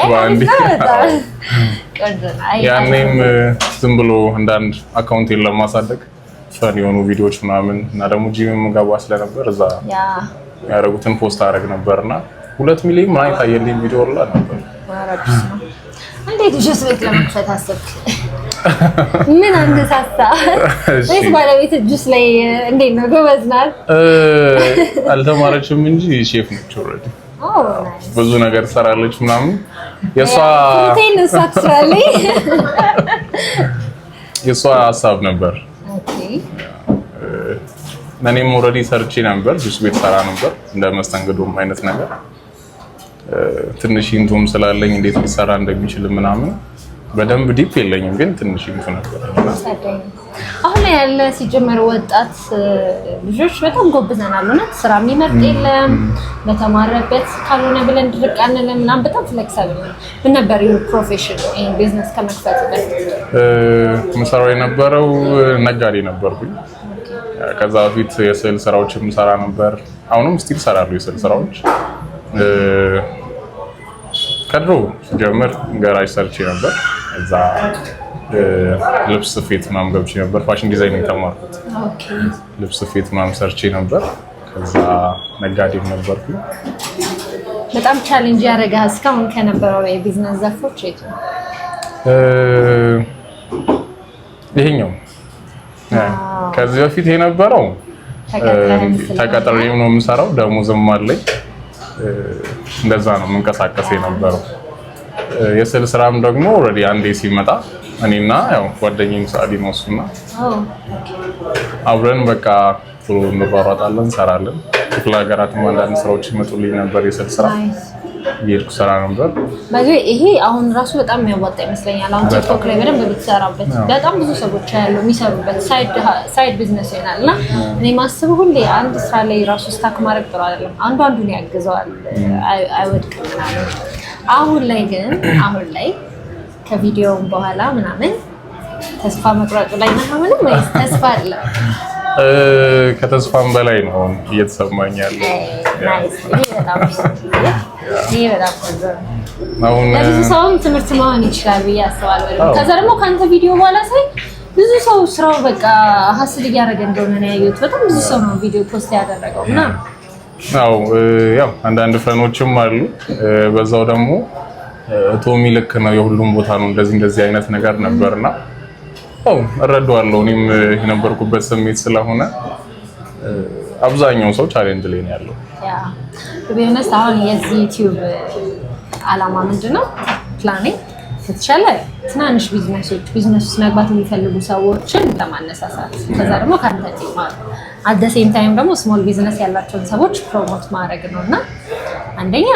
በአንዴ። በጣም ቆንጆ ነው። አይ ያኔም ዝም ብሎ አንዳንድ account ኤን ለማሳደግ fun የሆኑ ቪዲዮዎች ምናምን እና ደግሞ ጂም የምገባ ስለነበር እዛ ያደረጉትን post አደረግ ነበርና 2 ሚሊዮን ምናምን የታየልኝ ቪዲዮ ሁላ ነበር። አዲስ ነው። እንዴት ጁስ ቤት ለመክፈት አሰብክ? ምን አነሳሳ? ወይስ ባለቤት ጁስ ላይ እንዴት ነው፣ ጎበዝ ናት? አልተማረችም እንጂ ሼፍ ነች already። Oh nice። ብዙ ነገር ትሰራለች ምናምን። የእሷ fruit ኤን እሷ ትስራለች። የእሷ ሀሳብ ነበር። እኔም already ሰርቼ ነበር፣ ጁስ ቤት ሰራ ነበር እንደ መስተንግዶም አይነት ነገር። ትንሽ hint ኡም ስላለኝ እንዴት ሊሰራ እንደሚችል ምናምን በደንብ deep የለኝም፣ ግን ትንሽ hint ኡ ነበር። አሁን ላይ ያለ ሲጀመር ወጣት ልጆች በጣም ጎብዘናል። እውነት ስራ የሚመርጥ የለም። በተማረበት ካልሆነ ብለን ድርቅ አንልም ምናምን፣ በጣም flexible ነው። ምን ነበር your profession ይሄን ቢዝነስ ከመክፈት በፊት? ምሰራው የነበረው ነጋዴ ነበርኩኝ። ከዛ በፊት የስዕል ስራዎችም ሰራ ነበር። አሁንም still ሰራለሁ የስዕል ስራዎች። ከድሮ ጀምር ገራጅ ሰርቼ ነበር። እዛ ልብስ ስፌት ምናምን ገብቼ ነበር። Fashion design የተማርኩት ልብስ ስፌት ምናምን ሰርቼ ነበር። ከዛ ነጋዴም ነበርኩኝ። በጣም challenge ያደረገህ እስካሁን ከነበረው የቢዝነስ ዘርፎች የቱ ነው? ይሄኛው። ከዚህ በፊት የነበረው ተቀጥሬም ነው የምሰራው፣ ደሞዝም አለኝ። እንደዛ ነው የምንቀሳቀስ የነበረው። የስዕል ስራም ደግሞ already አንዴ ሲመጣ እኔና ያው ጓደኛዬም ሰዓዲ ነው እሱና አብረን በቃ ቶሎ እንሯሯጣለን፣ እንሰራለን። ክፍለ ሀገራትም አንዳንድ ስራዎች ይመጡልኝ ነበር። የስዕል ስራ እየሄድኩ ስራ ነበር። በዚህ ይሄ አሁን ራሱ በጣም የሚያዋጣ ይመስለኛል። አሁን ቲክቶክ ላይ በደንብ ብትሰራበት በጣም ብዙ ሰዎች ያሉ የሚሰሩበት side business ይሆናል። እና እኔ ማስበው ሁሌ አንድ ስራ ላይ ራሱ stuck ማድረግ ጥሩ አይደለም። አንዱ አንዱን ያግዘዋል፣ አይወድቅም ምናምን። አሁን ላይ ግን አሁን ላይ ከቪዲዮውም በኋላ ምናምን ተስፋ መቁረጡ ላይ ነህ አሁንም ወይስ ተስፋ አለ? ከተስፋም በላይ ነው አሁን እየተሰማኝ ያለው። Nice። ይሄ በጣም ቆንጆ ነው። አሁን ለብዙ ሰውም ትምህርት መሆን ይችላል ብዬ አስባለሁ። ከዛ ደግሞ ከአንተ ቪዲዮ በኋላ ሳይ ብዙ ሰው ስራው በቃ hustle እያደረገ እንደሆነ ነው ያየሁት። በጣም ብዙ ሰው ነው ቪዲዮ post ያደረገው እና አዎ፣ ያው አንዳንድ fan ኦችም አሉ። በዛው ደግሞ ቶሚ ልክ ነው፣ የሁሉም ቦታ ነው እንደዚህ እንደዚህ አይነት ነገር ነበርና አዎ እረዳዋለሁ። እኔም የነበርኩበት ስሜት ስለሆነ አብዛኛው ሰው challenge ላይ ነው ያለው። Yeah, ቢሆነስ አሁን የዚህ ዩቲዩብ አላማ ምንድን ነው? ፕላኔ ከተቻለ ትናንሽ business ኦች business ውስጥ መግባት የሚፈልጉ ሰዎችን ለማነሳሳት፣ ከዛ ደግሞ ከአንተ እንዲማሩ፣ at the same time ደግሞ small business ያላቸውን ሰዎች promote ማድረግ ነው። እና አንደኛ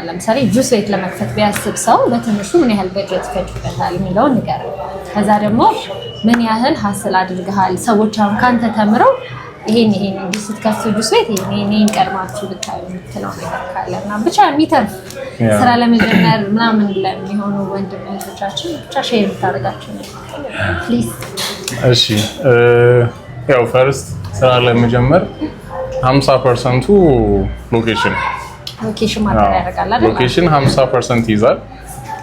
ለምሳሌ ጁስ ቤት ለመክፈት ቢያስብ ሰው በትንሹ ምን ያህል በጀት ይፈጅበታል የሚለውን ንገረን። ከዛ ደግሞ ምን ያህል hustle አድርገሃል፣ ሰዎች አሁን ከአንተ ተምረው ይሄን ይሄን እንዲህ ስትከፍቱ ጁስ ቤት ይሄን ይሄን ይሄን ቀድማችሁ ብታዩ የምትለው ነገር ካለ እና ብቻ የሚተርፍ ስራ ለመጀመር ምናምን ለሚሆኑ ወንድም እህቶቻችን ብቻ share የምታደርጋቸው ነገር please። እሺ፣ ያው first ስራ ለመጀመር 50% ኡ location። Location matter ያደርጋል አይደል? Location 50% ይይዛል።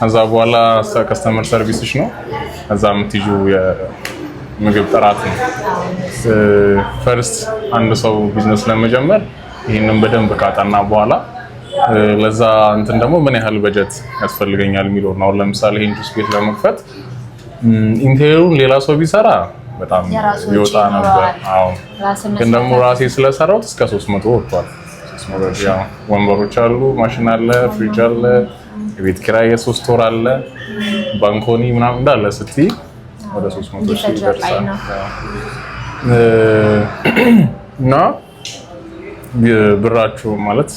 ከዛ በኋላ customer service ሽ ነው። ከዛ የምትይዢው የምግብ ጥራት ነው። First አንድ ሰው ቢዝነስ ለመጀመር ይህንን በደንብ ካጠና በኋላ ለዛ እንትን ደግሞ ምን ያህል በጀት ያስፈልገኛል የሚለው ነው። አሁን ለምሳሌ ይሄን ጁስ ቤት ለመክፈት interior ኡን ሌላ ሰው ቢሰራ በጣም የራሱ ወጪ ይወጣ ነበር። ይኖረዋል። አዎ፣ ራስን ግን ደግሞ መስራት ራሴ ስለሰራሁት እስከ 300 ወጥቷል። 300፣ ያው ወንበሮች አሉ፣ ማሽን አለ፣ ፍሪጅ አለ፣ የቤት ኪራይ የ3 ወር አለ፣ ባንኮኒ ምናምን እንዳለ ስትይ ወደ 300 ሺህ ይፈጃል። ይደርሳል። አይ ነው። ያው እና ብራችሁ ማለት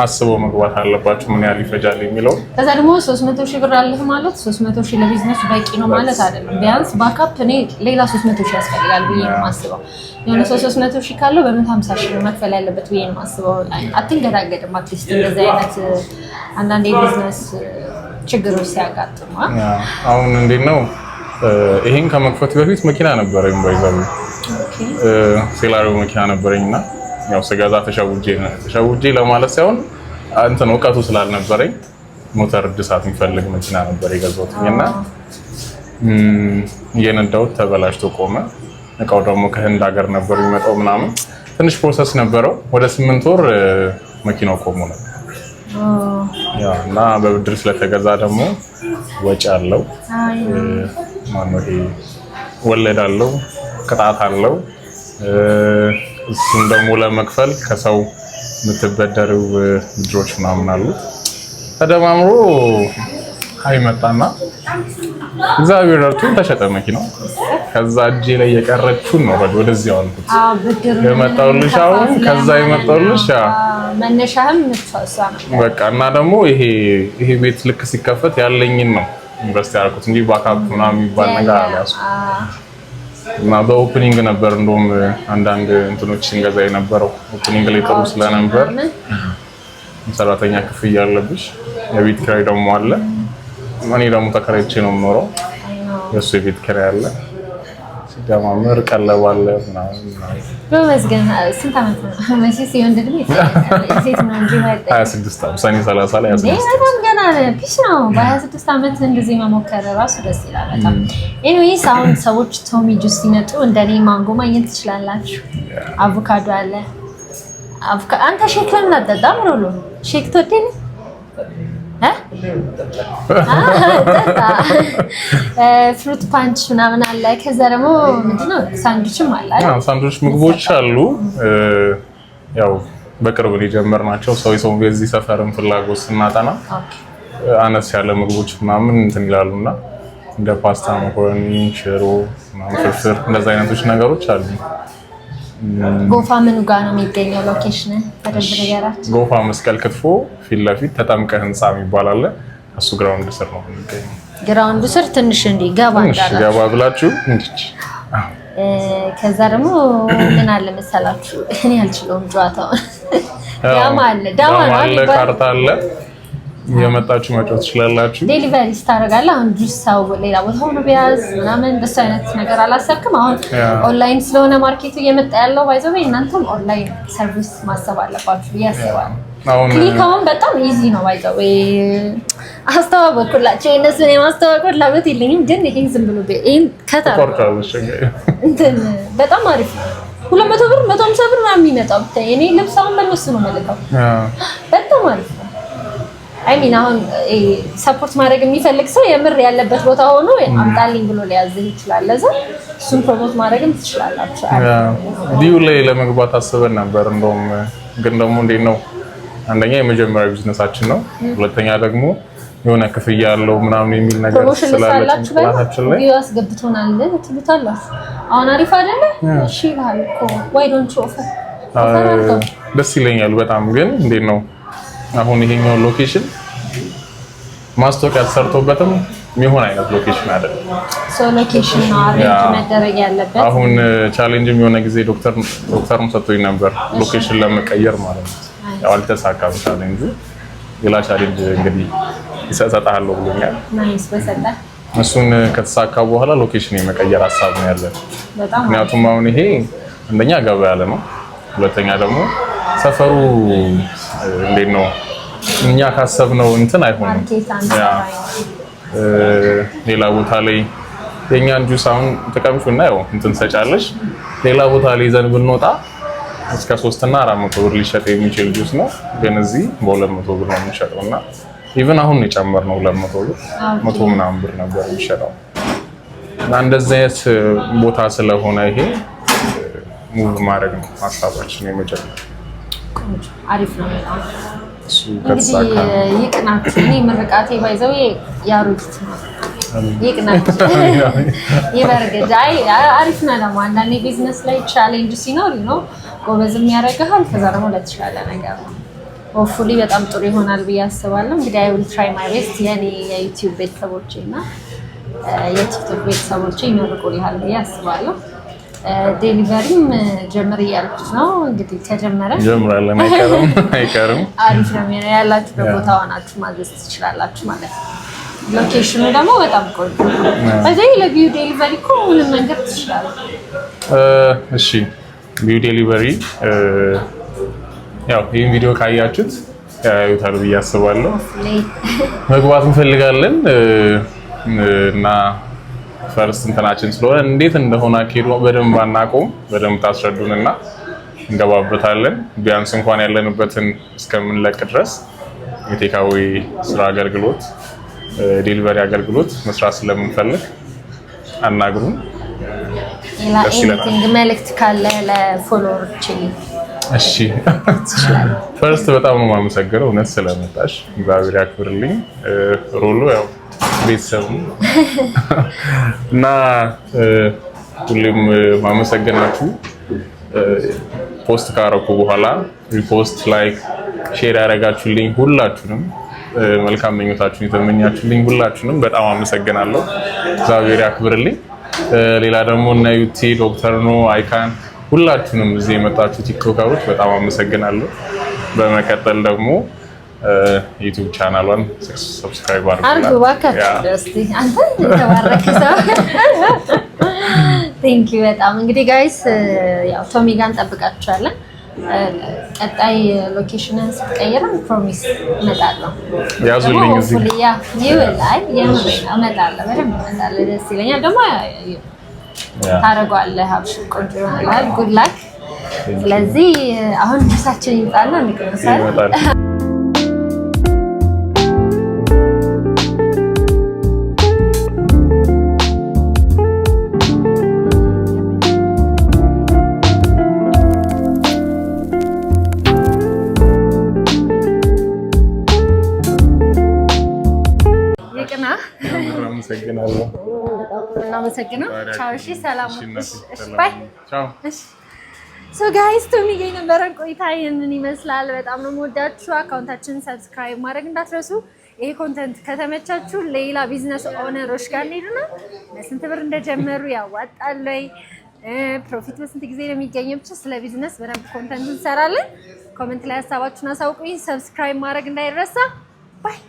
አስበው መግባት አለባችሁ ምን ያህል ይፈጃል የሚለው። ከዛ ደግሞ 300 ሺህ ብር አለህ ማለት 300 ሺህ ለቢዝነሱ በቂ ነው ማለት አይደለም። ቢያንስ backup እኔ ሌላ 300 ሺህ ያስፈልጋል ብዬ ነው የማስበው። የሆነ ሰው 300 ሺህ ካለው በ150 ሺህ ነው መክፈል ያለበት ብዬ ነው የማስበው። አትንገዳገድም። At least እንደዚህ አይነት አንዳንድ የቢዝነስ ችግሮች ሲያጋጥሙ። Yeah፣ አሁን እንዴት ነው፣ ይሄን ከመክፈት በፊት መኪና ነበረኝ፣ by the way ሴላሪዮ መኪና ነበረኝ። እና ያው ስገዛ ተሸውጄ፣ ተሸውጄ ለማለት ሳይሆን እንትን እውቀቱ ስላልነበረኝ ሞተር እድሳት የሚፈልግ መኪና ነበር የገዛሁት። እና እየነዳሁት ተበላሽቶ ቆመ። እቃው ደግሞ ከህንድ ሀገር ነበር የሚመጣው ምናምን፣ ትንሽ process ነበረው። ወደ 8 ወር መኪናው ቆሞ ነበር። Yeah፣ እና በብድር ስለተገዛ ደግሞ ወጪ አለው። ማነው ይሄ ወለድ አለው፣ ቅጣት አለው። እሱን ደግሞ ለመክፈል ከሰው የምትበደሪው ብድሮች ምናምን አሉት። ተደማምሮ ሀይ መጣና እግዚአብሔር ረድቶኝ ተሸጠ መኪናው። ከዛ እጄ ላይ የቀረችውን ነው ወደዚህ አልኩት የመጣሁልሽ አሁን ከዛ የመጣሁልሽ yeah። መነሻህም እሷ ነው። በቃ እና ደግሞ ይሄ ቤት ልክ ሲከፈት ያለኝን ነው invest ያደረኩት እንጂ backup ምናምን የሚባል ነገር አልያዝኩም። እና በ opening ነበር እንደውም አንዳንድ እንትኖች ስንገዛ የነበረው፣ opening ላይ ጥሩ ስለነበር። ሰራተኛ ክፍያ አለብሽ፣ የቤት ኪራይ ደግሞ አለ። እኔ ደግሞ ተከራይቼ ነው የምኖረው። የእሱ የቤት ኪራይ አለ፣ ሲደማመር ቀለብ አለ ምናምን ምናምን። ጎበዝ። ግን ስንት ዓመት ነው? መቼስ የወንድ እድሜ ሴት ነው እንጂ የማይጠይቅ። 26፣ ሰኔ 30 ላይ 26። በጣም ገና peace ነው። በ26 ዓመት እንደዚህ መሞከር ራሱ ደስ ይላል በጣም። Anyways አሁን ሰዎች ቶሚ ጁስ ሲመጡ እንደኔ ማንጎ ማግኘት ትችላላችሁ። አቮካዶ አለ። አንተ shake ለምን አትጠጣም? ሮሎ shake ትወደኝ እ? ጠጣ። Fruit punch ምናምን አለ። ከዛ ደግሞ ምንድነው ሳንድዊችም አለ አይደል? ሳንድዊች ምግቦች አሉ። ያው በቅርብ ነው የጀመርናቸው። ሰው የሰው የዚህ ሰፈርን ፍላጎት ስናጠና አነስ ያለ ምግቦች ምናምን እንትን ይላሉና እንደ ፓስታ፣ መኮረኒ፣ ሽሮ፣ ምናምን ፍርፍር እንደዛ አይነቶች ነገሮች አሉ። ጎፋ ምኑ ጋር ነው የሚገኘው? Location በደንብ ንገራቸው። ጎፋ መስቀል ክትፎ ፊት ለፊት ተጠምቀ ህንፃ የሚባል አለ። እሱ ground ስር ነው የሚገኘው። Ground ኡ ስር ትንሽ እንዲህ ገባ ትንሽ እንዳላችሁ ገባ ብላችሁ እንዲች ከዛ ደግሞ ምን አለ መሰላችሁ፣ እኔ አልችለውም ጨዋታውን። ዳማ አለ፣ ዳማ ነው አለ፣ የሚባለው። ካርታ አለ። የመጣችሁ መጫወት ትችላላችሁ። Delivery ስታደርጋለህ። አሁን ጁስ ሰው ሌላ ቦታ ሆኖ ቢያዝ ምናምን እንደሱ አይነት ነገር አላሰብክም? አሁን ኦንላይን ስለሆነ market ኡ እየመጣ ያለው፣ by the way እናንተም online service ማሰብ አለባችሁ ብዬ አስባለሁ። አሁን ክሊክ አሁን በጣም easy ነው። By the way አስተዋወቅኩላቸው። የእነሱን የማስተዋወቅ ፍላጎት የለኝም፣ ግን ይሄን ዝም ብሎ ይሄን ከታ ቆርጫለች። እንትን በጣም አሪፍ ነው። 200 ብር፣ 150 ብር ምናምን የሚመጣው ብታይ፣ እኔ ልብስ አሁን በእነሱ ነው የምልከው። በጣም አሪፍ ነው። I mean አሁን support ማድረግ የሚፈልግ ሰው የምር ያለበት ቦታ ሆኖ አምጣልኝ ብሎ ሊያዝህ ይችላል። ለዛ እሱን promote ማድረግም ትችላላችሁ። ቢዩ ላይ ለመግባት አስበን ነበር። እንደውም ግን ደግሞ እንዴት ነው፣ አንደኛ የመጀመሪያ ቢዝነሳችን ነው፣ ሁለተኛ ደግሞ የሆነ ክፍያ ያለው ምናምን የሚል ነገር Promotion ስላለ ልሳላችሁ ጭንቅላታችን ላይ ቢዩ አስገብቶናል ትሉታላችሁ። አሁን አሪፍ አይደለ? እሺ ይልሃል እኮ፣ why don't you offer offer አድርገው። ደስ ይለኛል በጣም። ግን እንዴት ነው፣ አሁን ይሄኛው location ማስታወቂያ ተሰርቶበትም የሚሆን አይነት location አይደለም። So location ነው arrange መደረግ ያለበት። አሁን challenge ም የሆነ ጊዜ ዶክተርም ሰጥቶኝ ነበር location ለመቀየር ማለት ነው። ያው አልተሳካም ቻሌንጁ። ሌላ challenge እንግዲህ ይሰጣለሁ ብሎኛል። Nice፣ በሰጠ። እሱን ከተሳካ በኋላ location የመቀየር ሀሳብ ነው ያለን። በጣም ምክንያቱም አሁን ይሄ አንደኛ ገባ ያለ ነው፣ ሁለተኛ ደግሞ ሰፈሩ እንዴት ነው እኛ ካሰብነው እንትን አይሆንም። Market አንጻር ሌላ ቦታ ላይ የእኛን ጁስ አሁን ተቀምሹና ያው እንትን ሰጫለሽ፣ ሌላ ቦታ ላይ ይዘን ብንወጣ እስከ 300 እና 400 ብር ሊሸጥ የሚችል ጁስ ነው፣ ግን እዚህ በ200 ብር ነው የሚሸጠው እና even አሁን የጨመርነው 200 ብር፣ መቶ ምናምን ብር ነበር የሚሸጠው እና እንደዚህ አይነት ቦታ ስለሆነ ይሄ move ማድረግ ነው ሀሳባችን የመጀመሪያ። ቆንጆ፣ አሪፍ ነው በጣም። እሱ እንግዲህ ከተሳካ ይቅናችሁ። እኔ ምርቃቴ by the way ያሩት ነው። ይቅናችሁ፣ ይበርግድ። አይ አሪፍ ነው ደግሞ አንዳንዴ ቢዝነስ ላይ challenge ሲኖር ነው ጎበዝም ያደርግሃል። ከዛ ደግሞ ለተሻለ ነገር ነው። Hopefully በጣም ጥሩ ይሆናል ብዬ አስባለሁ። እንግዲህ I will try my best። የኔ የ YouTube ቤተሰቦቼ እና የ TikTok ቤተሰቦቼ ይመርቁልሃል ብዬ አስባለሁ። Delivery ም ጀምር እያልኩት ነው። እንግዲህ ከጀመረ እንጀምራለን። አይቀርም አይቀርም። አሪፍ ነው የሚሆነው። ያላችሁ በቦታ ሆናችሁ ማዘዝ ትችላላችሁ ማለት ነው። Location ኡ ደግሞ በጣም ቆንጆ ነው። በዚህ ለቢዩ delivery እኮ ምንም መንገድ ትችላለህ። እሺ፣ ቢዩ delivery ያው ይህን ቪዲዮ ካያችሁት ያዩታል ብዬ አስባለሁ። መግባት እንፈልጋለን እና first እንትናችን ስለሆነ እንዴት እንደሆነ አካሄዱ በደንብ አናውቀውም። በደንብ ታስረዱንና እንገባበታለን። ቢያንስ እንኳን ያለንበትን እስከምንለቅ ድረስ የ takeaway ስራ አገልግሎት፣ delivery አገልግሎት መስራት ስለምንፈልግ አናግሩን። ሌላ ደስ ይለናል። Anything መልእክት ካለ ለ follower ኦች? እሺ፣ first በጣም ነው የማመሰግነው እውነት ስለመጣሽ፣ እግዚአብሔር ያክብርልኝ። ሮሎ ያው ቤተሰብ ነው እና ሁሌም ማመሰግናችሁ post ካረኩ በኋላ repost፣ like፣ share ያደረጋችሁልኝ ሁላችሁንም፣ መልካም ምኞታችሁን የተመኛችሁልኝ ሁላችሁንም በጣም አመሰግናለሁ። እግዚአብሔር ያክብርልኝ። ሌላ ደግሞ እነ ዩቲ፣ ዶክተር ኖ፣ አይካን፣ ሁላችሁንም እዚህ የመጣችሁ ቲክቶከሮች በጣም አመሰግናለሁ። በመቀጠል ደግሞ YouTube channel ሏን subscribe አርጉ አድርጉላት። እባካችሁ። እስቲ አንተ የተባረከ ሰው፣ thank you በጣም። እንግዲህ guys ያው ቶሚ ጋር እንጠብቃችኋለን። ቀጣይ location ን ስትቀይርም promise እመጣለሁ። ያዙልኝ እዚህ። Hopefully yeah ይውል። አይ የምሬን ነው፣ እመጣለሁ፣ በደንብ እመጣለሁ። ደስ ይለኛል። ደግሞ ታደርገዋለህ። አብሽር፣ ቆንጆ ይሆናል። Good luck። ስለዚህ አሁን ጁሳችን ይምጣና እንቅመሳለን። ይመጣል። አመሰግናለሁ። እናመሰግነው። ቻው። እሺ፣ ሰላም። እሺ እናቴ፣ እሺ፣ ሰላም። Bye። ቻው። እሺ፣ so guys፣ ቶሚ ጋር የነበረን ቆይታ ይህንን ይመስላል። በጣም ነው የምወዳችሁ። Account ኣችንን subscribe ማድረግ እንዳትረሱ። ይሄ content ከተመቻችሁ ሌላ business owner ኦች ጋር እንሄድና በስንት ብር እንደጀመሩ፣ ያዋጣል ወይ፣ profit በስንት ጊዜ ነው የሚገኘው፣ ብቻ ስለ ቢዝነስ በደንብ content እንሰራለን። Comment ላይ ሀሳባችሁን አሳውቁኝ። Subscribe ማድረግ እንዳይረሳ። Bye.